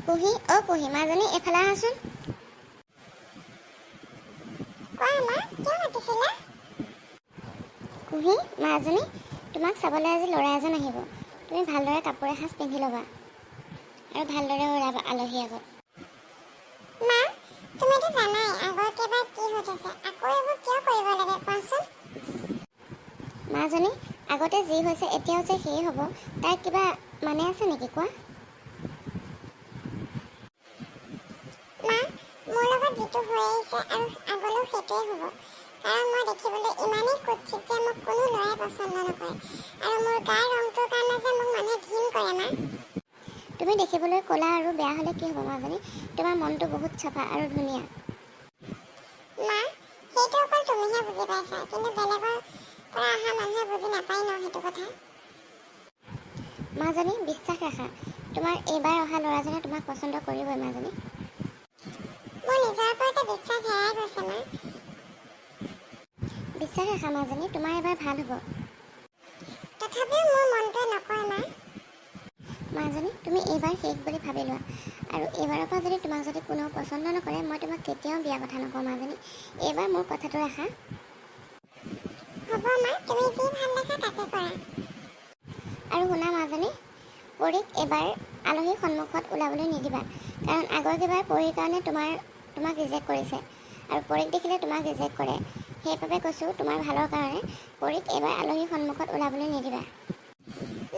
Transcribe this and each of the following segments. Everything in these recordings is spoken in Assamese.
কুঁহি, অ' কুঁহি, মাজনী, এইফালে আহাচোন। কোৱা মা, কিয় মাতিছিলা? কুঁহি, মাজনী, তোমাক চাবলৈ আজি ল'ৰা এজন আহিব। তুমি ভালদৰে কাপোৰ এসাঁজ পিন্ধি ল'বা আৰু ভালদৰে ওলাবা আলহী আগত। মা, তুমিতো জানাই আগৰ কেইবাৰ কি হৈ থৈছে। আকৌ এইবোৰ কিয় কৰিব লাগে, কোৱাচোন? মাজনী, আগতে যি হৈছে এতিয়াও যে সেয়ে হ'ব, তাৰ কিবা মানে আছে নেকি, কোৱা? মা, মোৰ লগত যিটো হৈ আহিছে আৰু আগলৈও সেইটোৱে হ'ব। কাৰণ মই দেখিবলৈ ইমানেই কুৎসিত যে মোক কোনো ল'ৰাই পচন্দ নকৰে আৰু মোৰ গাৰ ৰংটোৰ কাৰণে যে মোক মানুহে ঘিণ কৰে, মা। তুমি দেখিবলৈ ক'লা আৰু বেয়া হ'লে কি হ'ব, মাজনী? তোমাৰ মনটো বহুত চাফা আৰু ধুনীয়া। মা, সেইটো অকল তুমিহে বুজি পাইছা, কিন্তু বেলেগৰ পৰা অহা মানুহে বুজি নাপায় ন সেইটো কথা। মাজনী, বিশ্বাস ৰাখা, তোমাৰ এইবাৰ অহা ল'ৰাজনে তোমাক পচন্দ কৰিবই, মাজনী। মোৰ নিজৰ ওপৰতে বিশ্বাস হেৰাই গৈছে, মা। বিশ্বাস ৰাখা মাজনী, তোমাৰ এবাৰ ভাল হ'ব। তথাপিও মোৰ মনটোৱে নকয়, মা। মাজনী, তুমি এইবাৰ শেষ বুলি ভাবি লোৱা আৰু এইবাৰৰ পৰা যদি তোমাক যদি কোনেও পচন্দ নকৰে, মই তোমাক কেতিয়াও বিয়া কথা নকওঁ, মাজনী। এইবাৰ মোৰ কথাটো ৰাখা। হ'ব মা, তুমি যি ভাল দেখা তাকে কৰা। আৰু শুনা মাজনী, পৰীক এইবাৰ আলহীৰ সন্মুখত ওলাবলৈ নিদিবা। কাৰণ আগৰ কেইবাৰ পৰীৰ কাৰণে তোমাক ৰিজেক্ট কৰিছে আৰু পৰীক দেখিলে তোমাক ৰিজেক্ট কৰে। সেইবাবে কৈছোঁ, তোমাৰ ভালৰ কাৰণে পৰীক এইবাৰ আলহীৰ সন্মুখত ওলাবলৈ নিদিবা।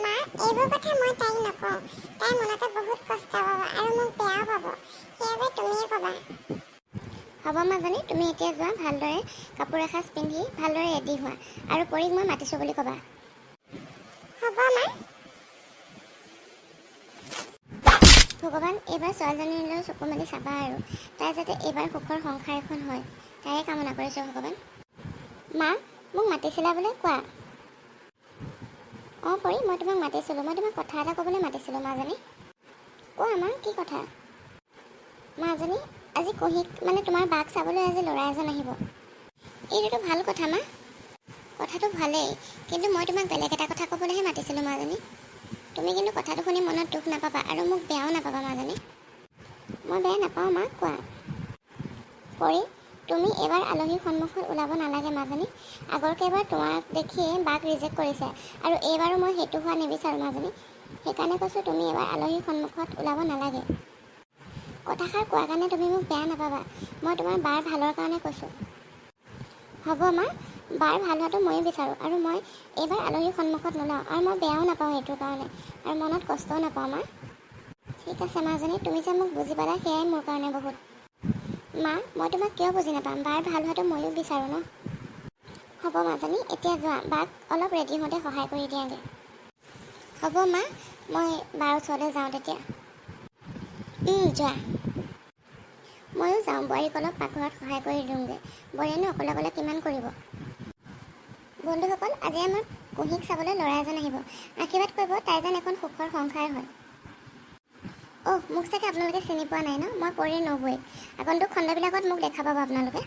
মা, এইবোৰ কথা মই তাইক নকওঁ। তাই মনতে বহুত কষ্ট পাব আৰু মোক বেয়াও পাব। সেইবাবে তুমিয়ে ক'বা। হ'ব মাজনী, তুমি এতিয়া যোৱা। ভালদৰে কাপোৰ এসাঁজ পিন্ধি ভালদৰে ৰেডি হোৱা আৰু পৰীক মই মাতিছোঁ বুলি ক'বা। হ'ব মা। ভগৱান, এইবাৰ ছোৱালীজনীলৈ চকু মেলি চাবা আৰু তাই যাতে এইবাৰ সুখৰ সংসাৰ এখন হয়, তাৰে কামনা কৰিছোঁ, ভগৱান। মা, মোক মাতিছিলা বোলে, কোৱা। অঁ পৰী, মই তোমাক মাতিছিলোঁ। মই তোমাক কথা এটা ক'বলৈ মাতিছিলোঁ, মাজনী। কোৱা মা, কি কথা? মাজনী, আজি কুঁহিক, মানে তোমাৰ বাক চাবলৈ আজি ল'ৰা এজন আহিব। এইটোতো ভাল কথা, মা। কথাটো ভালেই, কিন্তু মই তোমাক বেলেগ এটা কথা ক'বলৈহে মাতিছিলোঁ, মাজনী। তুমি কিন্তু কথাটো শুনি মনত দুখ নাপাবা আৰু মোক বেয়াও নাপাবা, মাজনী। মই বেয়া নাপাওঁ মা, কোৱা। পৰী, তুমি এইবাৰ আলহীৰ সন্মুখত ওলাব নালাগে, মাজনী। আগৰ কেইবাৰ তোমাক দেখিয়ে বাক ৰিজেক্ট কৰিছে আৰু এইবাৰো মই সেইটো হোৱা নিবিচাৰোঁ, মাজনী। সেইকাৰণে কৈছোঁ, তুমি এইবাৰ আলহীৰ সন্মুখত ওলাব নালাগে। কথাষাৰ কোৱাৰ কাৰণে তুমি মোক বেয়া নাপাবা। মই তোমাৰ বাৰ ভালৰ কাৰণে কৈছোঁ। হ'ব মা, বাৰ ভাল হোৱাটো ময়ো বিচাৰোঁ আৰু মই এইবাৰ আলহীৰ সন্মুখত নোলাওঁ আৰু মই বেয়াও নাপাওঁ এইটোৰ কাৰণে আৰু মনত কষ্টও নাপাওঁ, মা। ঠিক আছে মাজনী, তুমি যে মোক বুজি পালা সেয়াই মোৰ কাৰণে বহুত। মা, মই তোমাক কিয় বুজি নাপাম? বাৰ ভাল হোৱাটো ময়ো বিচাৰোঁ ন। হ'ব মাজনী, এতিয়া যোৱা। বাক অলপ ৰেডি হওঁতে সহায় কৰি দিয়াগৈ। হ'ব মা, মই বাৰ ওচৰলৈ যাওঁ তেতিয়া। যোৱা। ময়ো যাওঁ, বোৱাৰীক অলপ পাকঘৰত সহায় কৰি দিওঁগৈ। বোৱাৰীয়েনো অকলে অকলে কিমান কৰিব? বন্ধুসকল, আজি আমাৰ কুঁহিক চাবলৈ ল'ৰা এজন আহিব। আশীৰ্বাদ কৰিব, তাই যেন এখন সুখৰ সংসাৰ হয়। অ', মোক চাগে আপোনালোকে চিনি পোৱা নাই ন? মই পৰীৰ নবৌৱেক। আগন্তুক খণ্ডবিলাকত মোক দেখা পাব আপোনালোকে।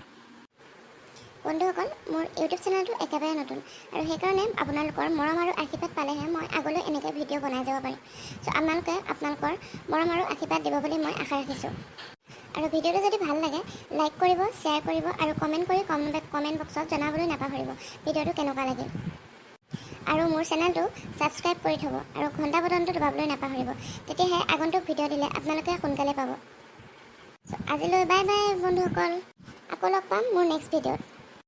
বন্ধুসকল, মোৰ ইউটিউব চেনেলটো একেবাৰে নতুন আৰু সেইকাৰণে আপোনালোকৰ মৰম আৰু আশীৰ্বাদ পালেহে মই আগলৈ এনেকৈ ভিডিঅ' বনাই যাব পাৰিম। চ' আপোনালোকে আপোনালোকৰ মৰম আৰু আশীৰ্বাদ দিব বুলি মই আশা ৰাখিছোঁ। আৰু ভিডিঅ'টো যদি ভাল লাগে, লাইক কৰিব, শ্বেয়াৰ কৰিব আৰু কমেণ্ট কৰি কমেণ্ট বক্সত জনাবলৈ নাপাহৰিব ভিডিঅ'টো কেনেকুৱা লাগিল। আৰু মোৰ চেনেলটো ছাবস্ক্ৰাইব কৰি থ'ব আৰু ঘণ্টা বটনটো দবাবলৈ নাপাহৰিব। তেতিয়াহে আগন্তুক ভিডিঅ' দিলে আপোনালোকে সোনকালে পাব। চ' আজিলৈ বাই বাই বন্ধুসকল। আকৌ লগ পাম মোৰ নেক্সট ভিডিঅ'ত।